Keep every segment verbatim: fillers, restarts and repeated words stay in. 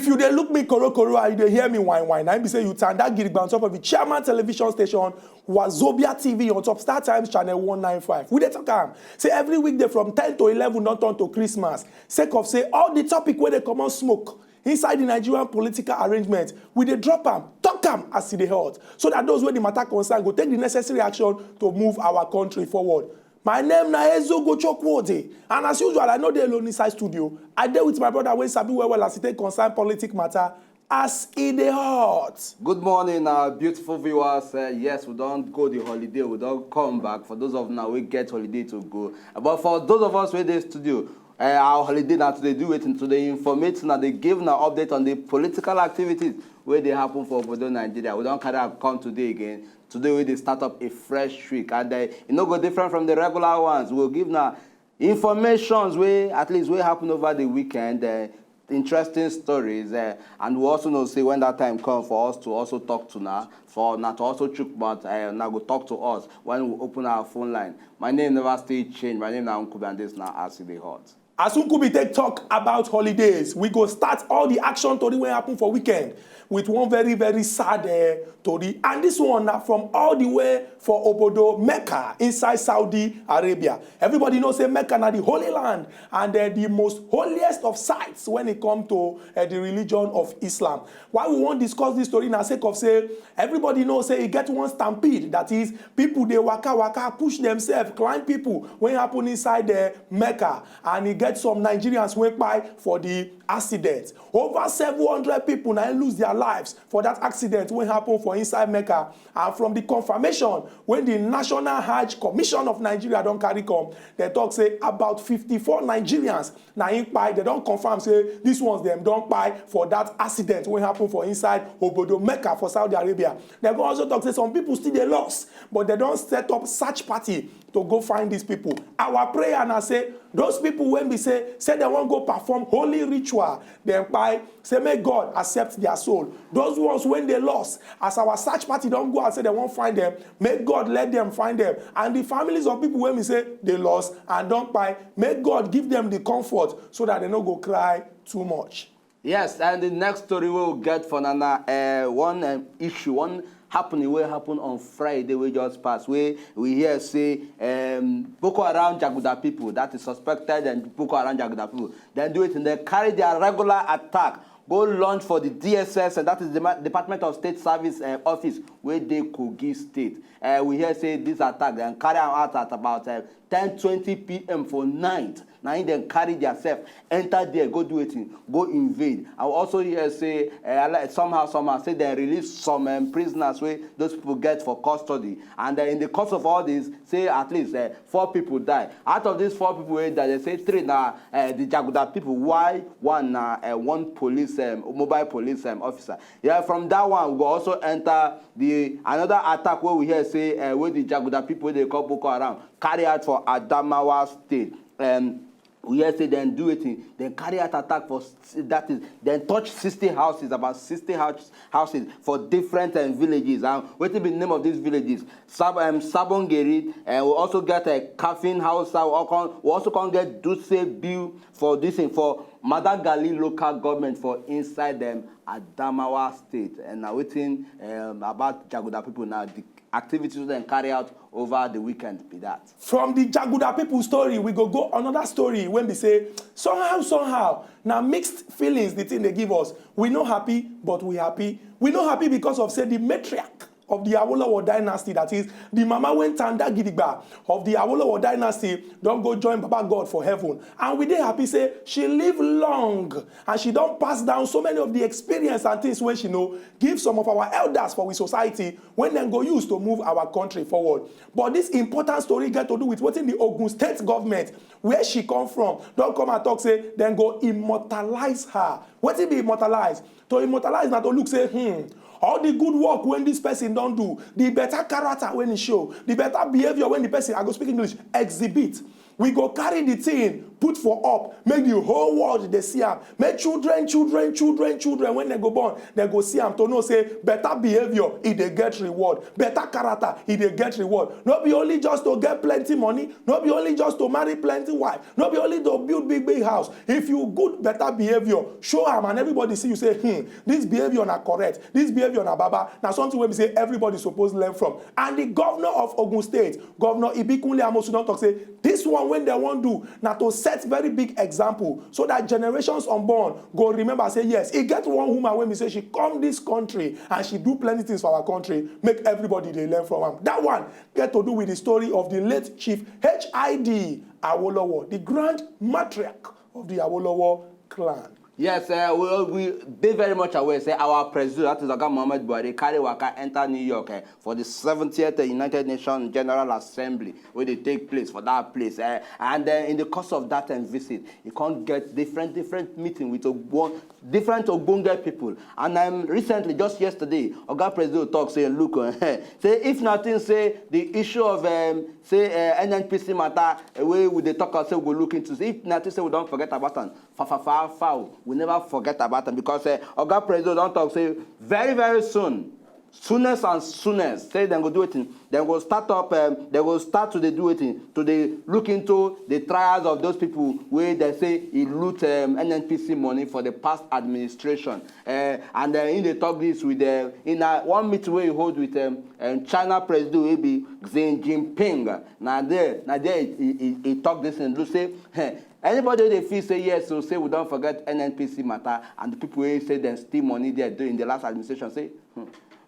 If you dey look me korokoro and you dey hear me whine whine, na im be say you tanda gidigba on top of the chairman television station, Wazobia T V, on top Star Times channel one nine five. We dey talk am say every weekday from ten to eleven don turn to Christmas, sake of say all the topic wey dey comot smoke inside the Nigerian political arrangement, we dey drop am, talk am as e dey hot, so that those wey the matter concern go take the necessary action to move our country forward. My name na Ezo Gochokwode, and as usual, I no dey alone inside studio. I dey with my brother wey sabi well well as e take concern politic matter, as e dey hot. Good morning, our beautiful viewers. Uh, yes, we don go the holiday, we don come back. For those of now, we get holiday to go. But for those of us wey dey studio, uh, our holiday na to dey do wetin? To dey informate, na dey give na update on the political activities wey dey happen for obodo Nigeria. We don carry am come today again. Today we dey start up a fresh week, and uh, e no go different from the regular ones. We go give na informations wey at least wey happen over the weekend, uh, interesting stories, uh, and we also know say when that time come for us to also talk to na, for na to also chook mouth, uh, na go talk to us when we open our phone line. My name never still change. My name na Unkubi, and this na as e dey hot. As Unkubi take talk about holidays, we go start all the action tori wey happen for weekend with one very very sad uh, tori, and this one na from all the way for obodo Mecca inside Saudi Arabia. Everybody know say Mecca na the holy land and uh, the most holiest of sites when it come to uh, the religion of Islam. Why we wan discuss this story na sake of say everybody know say e get one stampede, that is, people dey waka waka, push themselves, climb people, wey happen inside the Mecca, and e get some Nigerians wey kpai for the accident. Over seven hundred people na im lose their lives for that accident wey happen for inside Mecca. And from the confirmation wey the National Hajj Commission of Nigeria don carry come, dem talk say about fifty-four Nigerians na im kpai. Dem don confirm say these ones dem don kpai for that accident wey happen for inside obodo Mecca for Saudi Arabia. Dem go also talk say some people still dey lost, but dem don set up search party to go find these people. Our prayer na say those people wey be say say dem wan go perform holy ritual, dem kpai, say make God accept their soul. Those ones wey dey lost, as our search party don go and say dem wan find them, make God let them find them. And the families of people wey be say dey lost and don kpai, make God give them the comfort so that dem no go cry too much. Yes, and the next story we will get for na na uh, one um, issue, one happening wey happen on Friday wey just pass, wey we hear say um, Boko Haram Jaguda people, that is suspected and Boko Haram Jaguda people, dem do it and dem carry their regular attack go launch for the D S S, and that is the Ma- Department of State Service uh, office wey dey Kogi State. Uh, we hear say this attack dem carry am out at about uh, ten twenty p m for night. Na im dem carry theirself enter there, go do wetin? Go invade. I also hear say uh, like, somehow somehow say dem release some um, prisoners wey those people get for custody, and uh, in the course of all this, say at least uh, four people die. Out of these four people wey die, dem say three na uh, the Jaguda people, while one na uh, one police um, mobile police um, officer. Yeah, from that one we go also enter the another attack wey we hear say uh, wey the Jaguda people wey dey call Boko Haram carry out for Adamawa State. Um, we hear say dem do wetin? Dem carry out attack for s- that is dem touch sixty houses, about sixty house, houses for different um, villages. And wetin be the name of these villages? Sab um, Sabongeri, and we also get a Kafin house. We also come, we also come get Dutse Bill for this thing for Madagali local government for inside them Adamawa State. And now wetin um, about Jaguda people now? The activities wey dem carry out over the weekend be that. From the Jaguda people story, we go go another story wey be say somehow somehow na mixed feelings the thing dey give us. We no happy, but we happy. We no happy because of say the matriarch of the Awolowo dynasty, that is the mama wey tanda gidigba of the Awolowo dynasty, don go join Baba God for heaven, and we dey happy say she live long and she don pass down so many of the experience and things wey she know give some of our elders for we society wey dem go use to move our country forward. But this important story get to do with wetin the Ogun State government, where she come from, don come and talk say dem go immortalize her. Wetin be immortalize? To immortalize na to look say, hmm, all the good work wey this person don do, the better character wey he show, the better behaviour wey the person, I go speak English, exhibit, we go carry the thing put for up, make the whole world dey see am, make children, children, children, children, when dem go born, dem go see am, to know say better behaviour, e dey get reward, better character, e dey get reward. No be only just to get plenty money, no be only just to marry plenty wife, no be only to build big big house. If you good better behaviour, show am and everybody see you say, hmm, this behaviour na correct, this behaviour na baba, na something wey be say everybody suppose learn from. And the governor of Ogun State, Governor Ibikunle Amosu, don talk say this one wey dem wan do na to set very big example so that generations unborn go remember say yes, e get one woman wey be say she come this country and she do plenty things for our country, make everybody dey learn from am. That one get to do with the story of the late Chief H I D Awolowo, the grand matriarch of the Awolowo clan. Yes, uh, we, we dey very much aware say our president, that is Oga Muhammad Buhari, carry waka enter New York uh, for the seventieth United Nations General Assembly wey dey take place for that place. Uh, and uh, in the course of that um, visit, e come get different different meeting with ogbo different ogbonge people. And um, recently, just yesterday, Oga Presido talk say, look, uh, say if na think say the issue of um, say uh, N N P C matter uh, wey we dey talk am say we go look into, if na think say we don forget about am, fa fa fa fa o, we never forget about am because uh, Oga Presido don talk say very very soon, soonest and soonest, say dem go do wetin, dem go start up um, dem go start to dey do wetin, to dey look into the trials of those people wey dem say e loot um, N N P C money for the past administration. Uh, and uh, im dey talk this with uh, in uh, one meeting wey e hold with um, um, China president wey be Xi Jinping. Na there na there e e e talk this thing, do say, eh, anybody wey dey feel say yes, so say we don forget N N P C matter and the people wey say dem steal money there do in the last administration, say, hmm,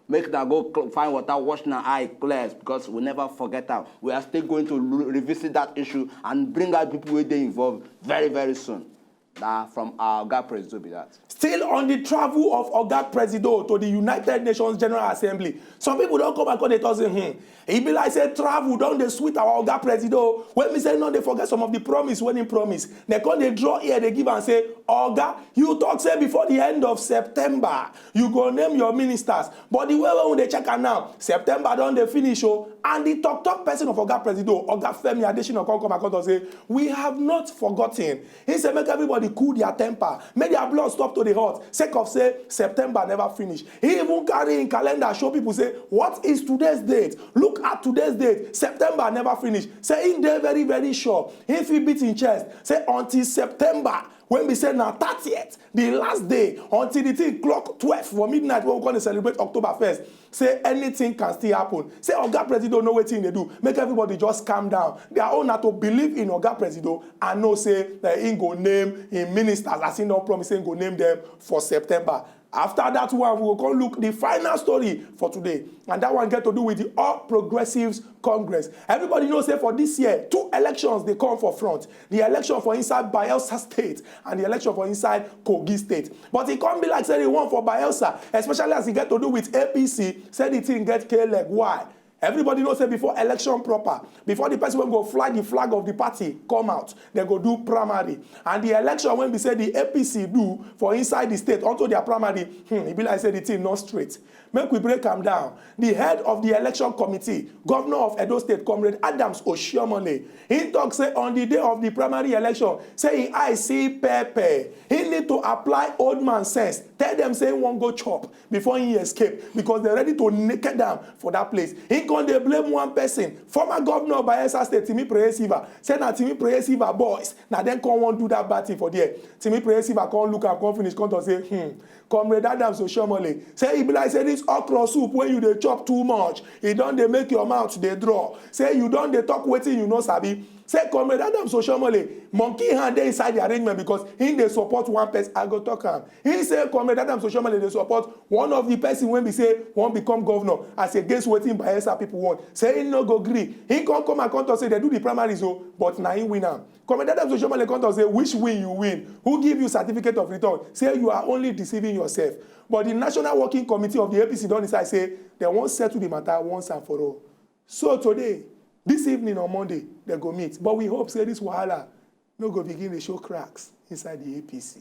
make una go cl- find water, wash una eye clear, because we never forget am. We are still going to re- revisit that issue and bring out people wey dey involved very very soon. Na from our Oga Presido be that. Still on the travel of Oga Presido to the United Nations General Assembly, some people don come and come dey talk say, hmm, e be like say travel don dey sweet our Oga Presido, wey mean say no dey forget some of the promise wey im promise. Dem come dey draw ear dey give am say, Oga, you talk say before the end of September, you go name your ministers. But the way wey we dey check am now, September don dey finish o. And the talk talk person of Oga Presido, Oga Femi Adesina, come come and come talk say, we have not forgotten. He say make everybody cool their temper, make their blood stop to dey hot, sake of say September never finish. He even carry im calendar show people say, what is today's date? Look at today's date, September never finish. Say im dey very very sure, he fit beat im chest say until September, wey be say na thirtieth, the last day, until the thing clock twelve for midnight, wey we come dey celebrate October first, say anything can still happen. Say Oga Presido know wetin e dey do, make everybody just calm down. Their own na to believe in Oga Presido and know say eh, im go name im ministers, as im don promise say im go name them for September. After that one, we go come look the final story for today, and that one get to do with the All Progressives Congress. Everybody know say for this year, two elections dey come for front. The election for inside Bayelsa State and the election for inside Kogi State. But e come be like say the one for Bayelsa, especially as e get to do with A P C, say the thing get K leg. Why? Everybody know say before election proper, before the person wey go fly the flag of the party come out, dem go do primary. And the election wey be say the A P C do for inside the state unto their primary, hmm, e be like say the thing no straight. Make we break am down. The head of the election committee, Governor of Edo State, Comrade Adams Oshiomhole, he talk say on the day of the primary election, say im eye see pepper. He need to apply old man sense, tell them say he wan go chop before he escape, because dem ready to naked am for that place. He come dey blame one person, former governor of Bayelsa State, Timi Preyesiva, say na Timi Preyesiva boys, na dem come wan do that bad thing for there. Timi Preyesiva come look am, come finish, come talk say, hmm, Comrade Adams Oshiomhole, say e be like say this okra soup wey you dey chop too much, e don dey make your mouth dey draw. Say you don dey talk wetin you no sabi. Say Comrade Adams Oshiomhole, monkey hand dey inside the arrangement because he dey support one person. I go talk am. He say Comrade Adams Oshiomhole dey support one of the person wey be say wan become governor as against wetin Bayelsa people want. Say he no go gree. He come come and come talk say dem do the primaries o, but na him win am. Comrade Adams Oshiomhole come talk say, which win you win? Who give you certificate of return? Say you are only deceiving yourself. But the National Working Committee of the A P C don decide say dem wan settle the matter once and for all. So today, this evening on Monday, dem go meet. But we hope say this wahala no go begin dey show cracks inside the A P C.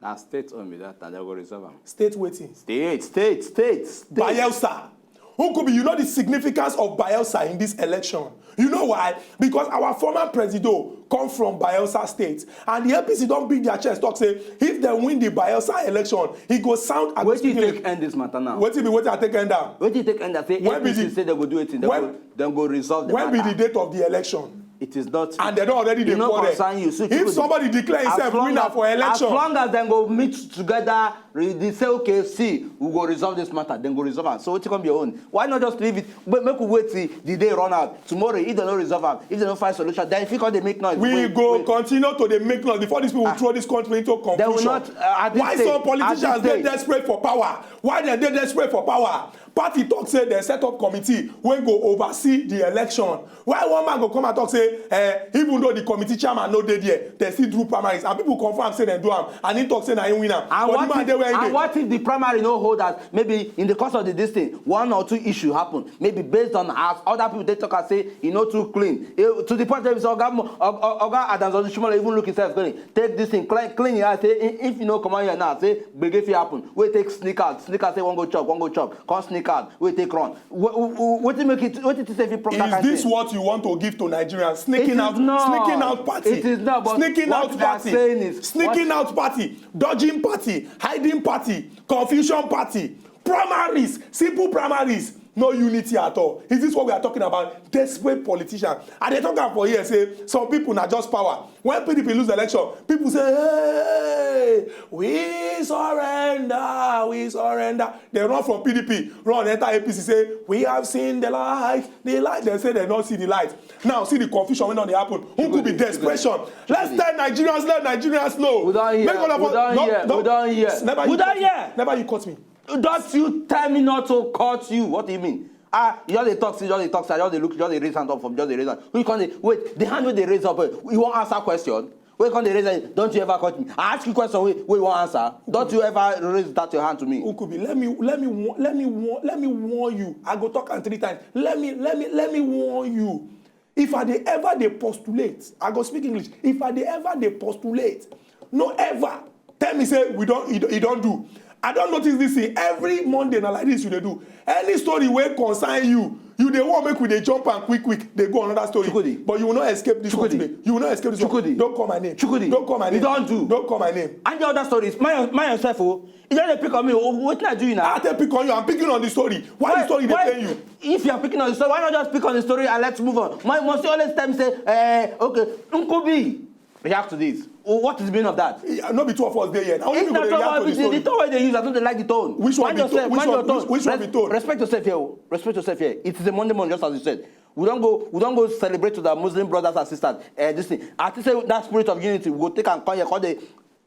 Na state own be that, and dem go resolve am. State wetin? State, state, state, state. Bayelsa. Who could be? You know the significance of Bayelsa in this election. You know why? Because our former presido come from Bayelsa State, and the A P C don beat their chest, talk say if dem win the Bayelsa election, e go sound. I go Wetin speak you English. Take end this matter now? Wetin be wetin I take end am? Wetin you take end am? Say When be A P C the- say dem go do wetin? Dem when- go dem go resolve the When be the matter. Date of the election? It is not. And they don already E dey no quarrel. Concern you. So If somebody declare himself winner for election, as long as dem go meet together, re- they say, okay, see, we go resolve this matter. Dem go resolve am. So wetin come be your own? Why not just leave it? But make we wait till the day run out. Tomorrow, if dem no resolve am, if dem no find solution, then if you come dey make noise, we wait, go wait. Continue to dey make noise before these people Ah. Throw this country into confusion. They will not, uh, at this Why stage, some at politicians this dey stage. Desperate for power? Why dem dey desperate for power? Party talk say dem set up committee wey go oversee the election. Why one man go come and talk say, eh, even though the committee chairman no dey there, dem still do primaries, and people confirm say dem do am, and he talk say na him win am. And But what, the man if, dey where he and dey. What if the primary no hold, that maybe in the course of the this thing, one or two issue happen? Maybe based on as other people dey talk and say e no too clean. Eh, to the point that Oga Mo- Oga Oga Adams Odushimole even look himself going, take this thing, clean, clean your eye, say, if, if you no come out here now, say gbege fit happen. We take sneak out, sneak out say one go chop, one go chop, come sneak out, we take run. Wetin make it? Wetin to say fit prop that Is kind this thing? What you want to give to Nigerians? Sneaking It is out, not. Sneaking out party. It is not, but Sneaking what out they are party. Saying is Sneaking what out party, dodging party, hiding party, confusion party, primaries, simple primaries, no unity at all. Is this what we are talking about? Desperate politicians. And they talk am for here say some people na just power. When P D P lose election, people say, hey, we surrender, we surrender. They run from P D P, run enter A P C, say, we have seen the light, the light. They say they don't see the light. Now see the confusion wey don dey happen. Who could be Chukudi, desperation? Chukudi. Let's tell Nigerians, let Nigerians know. We don hear, Make all of we us- don no, hear, no, we don hear. Never We you don cut me. Hear. Never you cut me. Don't you tell me not to cut you. What do you mean? Ah, you just dey talk, see, just dey talk, see, just dey look, just dey raise hand up from just dey raise hand. Who you come dey wait? The hand wey dey raise up, eh, you wan answer question? Wey come dey raise hand, don't you ever cut me? I ask you question, wey wey you wan answer? Don't you ever raise that your hand to me? Ukubi, let me let me wa- let me wa- let me warn you. I go talk am three times. Let me let me let me warn you. If I dey ever dey postulate, I go speak English. If I dey ever dey postulate, no ever tell me say we don e don- e don do. I don notice this thing. Every Monday na like this you dey do. Any story wey concern you, you dey wan make we dey jump am quick quick, dey go another story. Chukudi. But you will not escape this one Chukudi. today. You will not escape this one. Chukudi. Don't call my name. Chukudi. Don't call my name. You don do. Don't call my name. And the other stories, mind your- mind yourself o. You just dey pick on me o. Wetin I do you now? I take pick on you. I'm picking on the story. Why the story dey pain you? If you are picking on the story, why not just pick on the story and let's move on? My must you always tell me say, eh, okay, Nkubi, react to this. Oh, what is the meaning of that? Eh, no be two of us dey here. Na only If people na dey tone, react to the the, the story. Tone wey dey use, I no dey like the tone. Which one Mind be yourself, tone? Which mind one- your tone. which- which one be Res- tone? Respect yourself here o. Respect yourself here. It is a Monday morning, just as you said. We don go, we don go celebrate with our Muslim brothers and sisters. Uh, this thing, I think say that spirit of unity, we go take am come here, come dey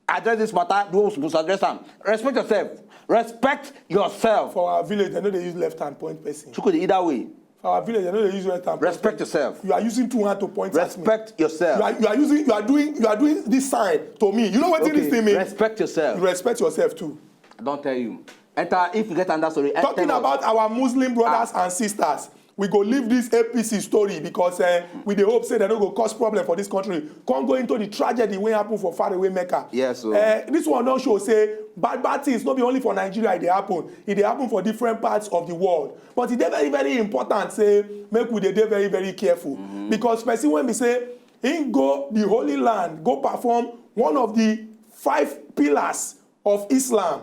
address this matter the way we suppose address am. Respect yourself. Respect yourself. For our village, dem no dey use left hand point person. Chukudi, either way. For our village, dem no dey use left hand point. Respect yourself. You are using two hand to point at me. Respect yourself. You are, you are using you are doing you are doing this sign to me. You know what Okay, this thing means? Respect yourself. You respect yourself too. I don tell you. Enter if you get another story. eh, Talking tell us. About our Muslim brothers Ah. And sisters, we go leave this A P C story because uh, we dey hope say dem no go cause problem for this country. Come go into the tragedy wey happen for faraway Mecca. Yes, o. Uh, this one don show say bad bad things no be only for Nigeria e dey happen. E dey happen for different parts of the world. But e dey very very important say make we dey dey very very careful Mm-hmm. Because person wey be say him go the Holy Land go perform one of the five pillars of Islam.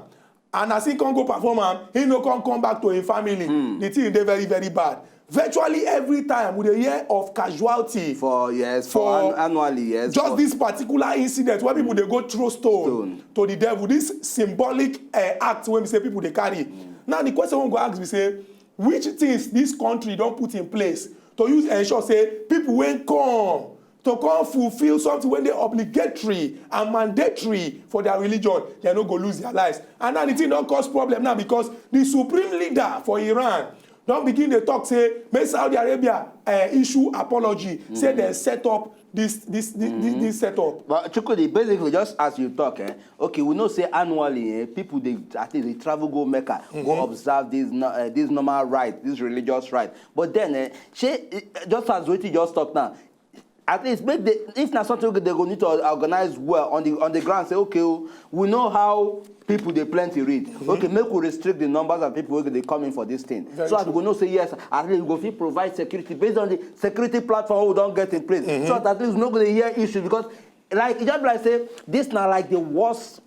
And as he come go perform am, he no come come back to him family. Hmm. The thing dey very very bad. Virtually every time we dey hear of casualty For, yes, for, for an- annually, yes. Just for- This particular incident where people dey go throw stone, Stone. To the devil. This symbolic uh, act wey be say people dey carry. Now the question we go ask be say, which things this country don put in place to use ensure say people wey come to come fulfil something wey dey obligatory and mandatory for their religion, dem no go lose their lives. And now the thing don cause problem now because the supreme leader for Iran don begin dey talk say make Saudi Arabia uh, issue apology, say dem set up this this this this, this setup. But Chukudi, basically, just as you talk, eh, okay, we know say annually, eh, people dey, I think they travel go Mecca, go Mm-hmm. Observe this no- uh, this normal rite, this religious rite. But then, eh, shey, eh, just as wetin you just talk now, at least make the, if na something wey they go need to organize well on the on the ground, say, okay, oh, we know how people dey plenty read. Okay, make we restrict the numbers of people wey dey come in for this thing, so that we go know say yes, at least we go fit provide security based on the security platform wey we don get in place, so that at least we no go dey hear issues. Because, like, e just be like say this na, like, the worst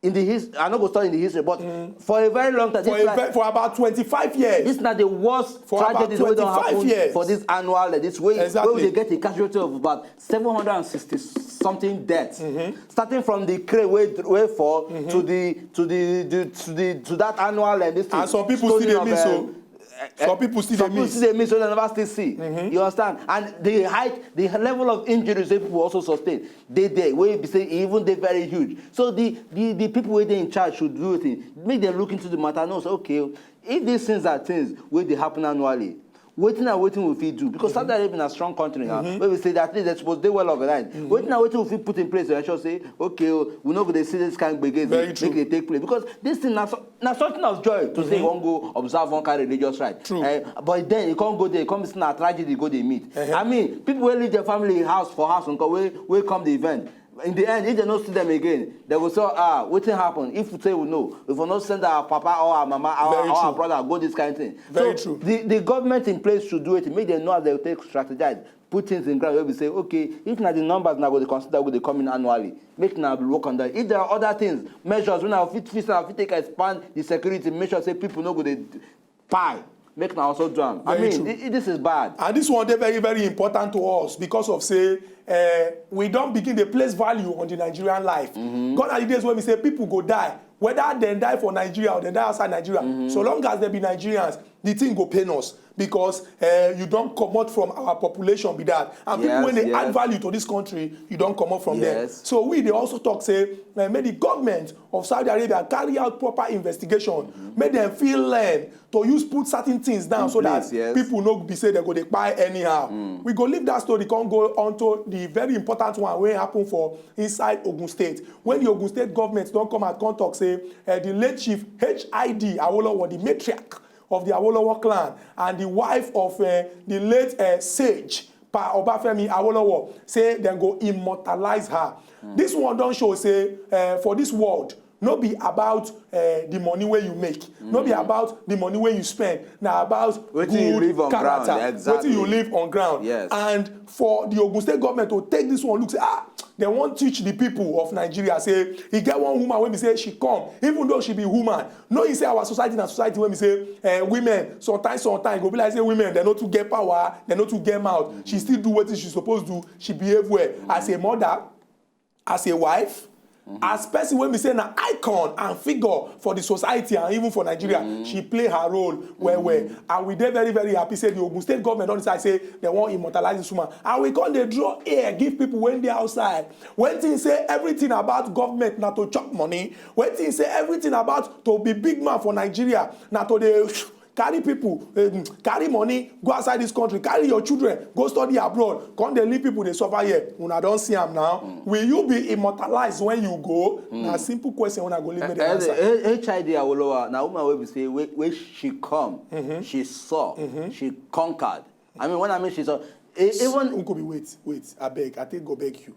in the his I no go start in the history, but for a very long time, for, this a, na, ve- for about twenty-five years. this na the worst For about tragedy wey don twenty-five happen years. For this annual, like, this way, Exactly. Wey we dey get a casualty of about seven hundred and sixty something deaths, starting from the crane wey wey fall to the to the, the to the to that annual, and this thing, And some people still stoning dey of, miss uh, o. Some people still some dey people miss. Still dey miss, so they never still see. You understand? And the height, the level of injuries wey people also sustain dey there, wey be say e even dey very huge. So the the the people wey dey in charge should do wetin, make dem look into the matter, know say, okay, if these things are things wey dey happen annually, wetin na wetin we fit do? Because Saudi Arabia na strong country now, wey we say that at least dem suppose dey well organized. Wetin na wetin we fit put in place to ensure say, okay, oh, we no go dey see this kind gbege Very true. Make e take place? Because this thing na so- na something of joy to say you wan go observe one kind religious rite. True. Eh, but then you come go there, you come see na tragedy go dey meet. I mean, people wey leave their family house for house nko, wey wey come the event, in the end, if they no see them again, they go say, ah, wetin happen? If we say we know, if we no send our papa or our mama, our, Very or our true. Brother go this kind thing. Very So true. The, the government in place should do it. Make them know as they take strategize, put things in ground wey be say, okay, if na the numbers na go dey consider, go dey come in annually, make na work on that. If there are other things, measures wey na fit fit na fit take expand the security, make sure say people no go dey pie. Make na also do am. I Very mean, true. I- I- this is bad. And this one dey very, very important to us because of say uh, we don begin dey place value on the Nigerian life. Gone are the days when we say people go die, whether dem die for Nigeria or dem die outside Nigeria. So long as dem be Nigerians, the thing go pain us because uh, you don comot from our population be that. And people Yes, wey dey yes. Add value to this country, you don comot from there. Yes. So we dey also talk say uh, make the government of Saudi Arabia carry out proper investigation, make dem fit learn to use put certain things down so Please, that yes. People no be say dem go dey kpai anyhow. We go leave that story, come go on to the very important one wey happen for inside Ogun State, when the Ogun State government don come out come talk say uh, the late Chief H I D Awolowo, the matriarch of the Awolowo clan, and the wife of uh, the late uh, Sage Pa Obafemi Awolowo, say dem go immortalize her. This one don show say uh, for this world, no be about uh, the money wey you make, no be about the money wey you spend, na about Wetin you good leave on ground, character, exactly. Wetin you leave on ground. Yes. And for the Ogun State government to take this one look say, ah, dem wan teach the people of Nigeria say e get one woman wey be say she come, even though she be woman, knowing say our society na society wey be say uh, women sometimes sometimes go be like say women dem no too get power, dem no too get mouth, she still do wetin she suppose do, she behave well as a mother, as a wife, as person wey be say na icon and figure for the society and even for Nigeria. She play her role well well, and we dey very, very happy say the Ogun State government don decide say dem wan immortalize this woman. And we come dey draw air give people wey dey outside, wey think say everything about government na to chop money, wey think say everything about to be big man for Nigeria na to dey carry people, um, carry money, go outside this country, carry your children, go study abroad, come dey leave people dey suffer here. Una don see am now. Will you be immortalized when you go? Na simple question wey I go leave make dem answer. H I D Awolowo na woman wey be say wey wey she come, she saw, she conquered. I mean, when I mean she saw, e- even Nkobi, wait, wait, abeg, I take go beg you.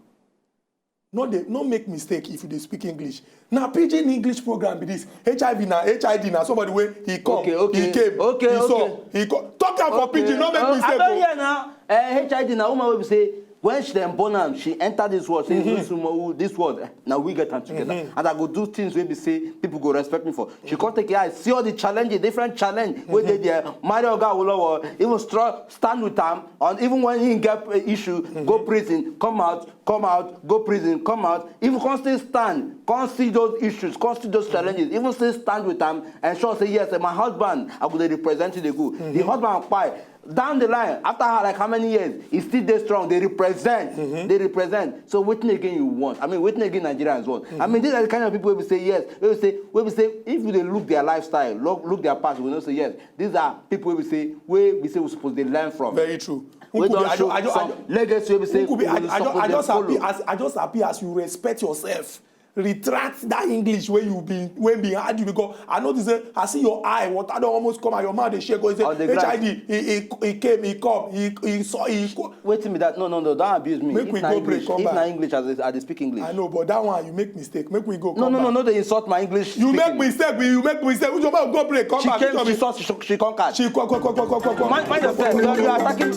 No dey, no make mistake if you dey speak English. Na pidgin English program be this. H I V na H I D na somebody wey he come, Okay, okay, he came, okay, he saw, okay. He come. Talk am for pidgin, no make Uh, mistake I don o. Hear now. Uh, H I D na woman wey be say when she dem born am, she enter this world, say this woman, this world, eh, na we get am together, and I go do things wey be say people go respect me for. She come take eye, see all the challenges, different challenge wey dey there. Marry Oga Awolowo, even strong, stand with am, and even when he get uh, issue, go prison, come out, come out, go prison, come out. If you come still stand, come see those issues, come see those challenges, even still stand with am, and sure say yes, eh, my husband, I go dey represent you dey go. The husband kpai. Down the line, after her, like, how many years, he still dey strong, dey represent, dey represent. So wetin again you want? I mean, wetin again Nigerians want? I mean, these are the kind of people wey be say yes, wey be say, wey be say if you dey look their lifestyle, look, look their past, you go know say yes, these are people wey be say, wey be say we suppose dey learn from. Very true. Wey Nkobi, don I show ju- I ju- I some ju- legacy wey be say we Nkobi, I, I, ju- suppose I dey just happy follow. As I just happy as you respect yourself. retract that English wey you been wey been hard you, because I notice say I see your eye water don almost come and your mouth dey shake. Go say On the ground. H I D, he he he came, he come, he he saw, he. Co- Wetin be that? No, no, no, don't abuse me. Make If we na go English, break, come if back. Na English, I dey, I dey speak English. I know, but that one you make mistake. Make we go. No, Come no, no, back. No dey insult my English. You make speaking. Mistake. You make mistake. Which one go break? Come She back. came, Which one she be- saw, she, she come catch. She come come come come come come come. Mind, mind yourself. You are, you are attacking.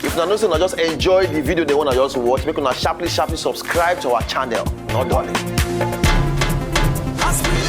If na know say na just enjoy the video they wanna just watch, make una sharply sharply subscribe to our channel. No darling. As we